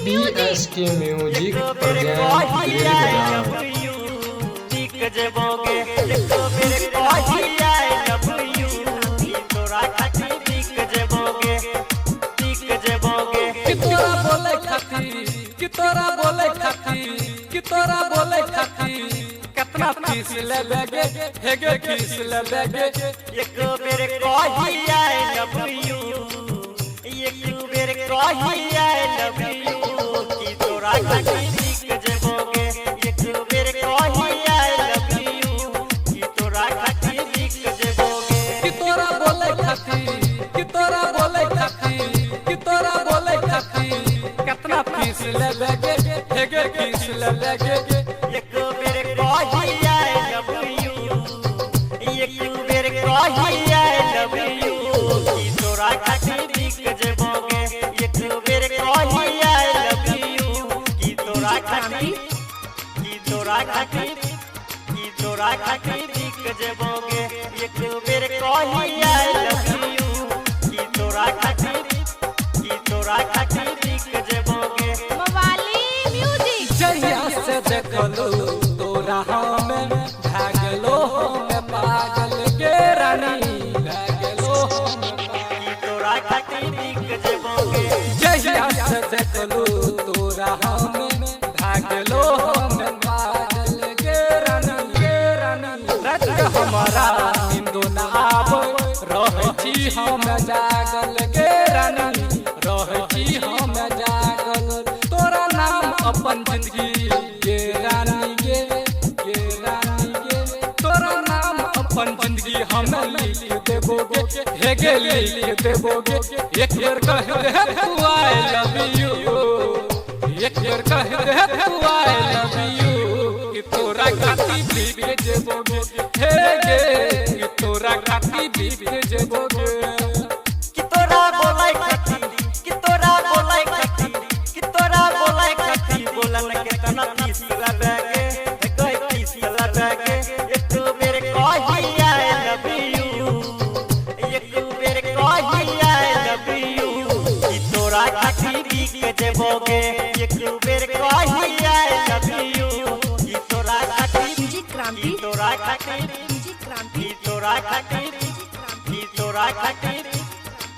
Music. BSK music present Dehri कि तोरा बोले खातिर, कि तोरा बोले खातिर, कि तोरा बोले खातिर कितना फीस लेबेगे, हेगे फीस लेबेगे। एक बेर कही I love you, एक बेर कही I love you, कि तोरा खातिर बिक जेबोगे। एक बेर कही I love you, कि तोरा खातिर बिक जेबोगे। कि तोरा बोले खातिर, कि तोरा बोले खातिर, कि तोरा बोले खातिर कितना फीस लेबेगे, हेगे फीस लेबेगे। एक बेर कही I love you, एक बेर कही I love you, कि तोरा खातिर बिक जेबोगे। एक बेर कही I love you, कि तोरा खातिर, कि तोरा खातिर, कि तोरा खातिर बिक जेबोगे। एक बेर कही I love you, कि तोरा खातिर, कि तोरा खातिर बिक जेबोगे। मवाली म्यूजिक। जहिया से देखलो तोरा हमें भागलो हमें पागल के रानी, भागलो हमें पागल। कि तोरा खातिर बिक जेबोगे। जहिया से देखलो तोरा हमें भागलो हमें पागल के रानी, के रानी। रात के हमारा नींदो न आवे, रहै छी हम जागल के रानी, रहै छी हम जागल। तोरा नाम अपन जिंदगी गे रानी गे, गे रानी गे। तोरा नाम अपन जिंदगी हम लिख देबोगे, हेगे लिख देबोगे। एक बेर कह दे तू I love you, एक बेर कह दे तू I love you, कि तोरा खातिर बिक जेबोगे, हे गे, कि तोरा खातिर बिक जेबोगे। कि तोरा बोलै खातिर, कि तोरा बोलै खातिर, कि तोरा बोलै खातिर बोलन के तना फीस लगेगे, गई फीस लगेगे। एक बेर कही I love you, एक बेर कही I love you, कि तोरा खातिर बिक जेबोगे। एक बेर कही I love you, कि तोरा खातिर, म्यूजिक कि क्रांति। तोरा खातिर, म्यूजिक क्रांति। कि तोरा खातिर, कि तोरा खातिर,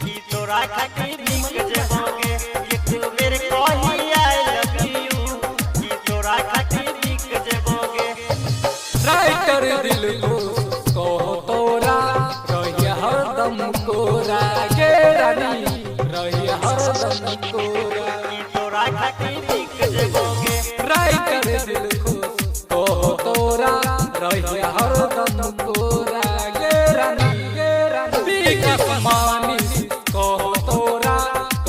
कि तोरा खातिर बिक जेबोगे। एक बेर कही I love you, कि तोरा खातिर बिक जेबोगे। राइटर दिल को कहो तोरा रही हरदम कोरा गे रानी, रही हरदम कोरा। कि तोरा खातिर बिक जेबोगे। राइटर दिल को कहो तोरा रही हरदम कोरा गे रानी, गे रानी। विकास मानिस कहो तोरा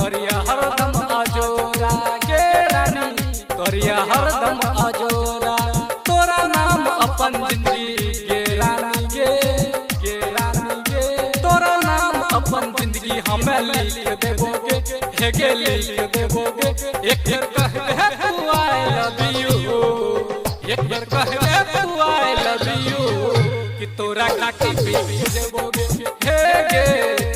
करिया हरदम अजोरा गे रानी, करिया हरदम अजोरा। तोरा नाम अपन जिंदगी गे रानी गे, गे रानी गे। तोरा नाम अपन जिंदगी हमें लिख देबोगे, हेगे लिख देबोगे। एक बेर कह दे तू I love you, एक बेर कह दे तू I love you, कि तोरा खातिर बिक जेबोगे, हे गे,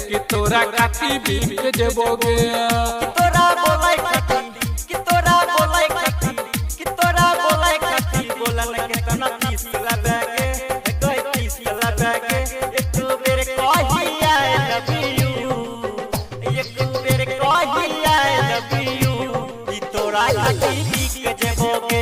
कि तोरा खातिर बिक जेबोगे। कि तोरा बोलै खातिर, कि तोरा बोलै खातिर, कि तोरा बोलै खातिर बोलन के तना फीस लगेगे, गई फीस लगेगे। एक बेर कही I love you, एक बेर कही I love you, कि तोरा खातिर बिक जेबोगे।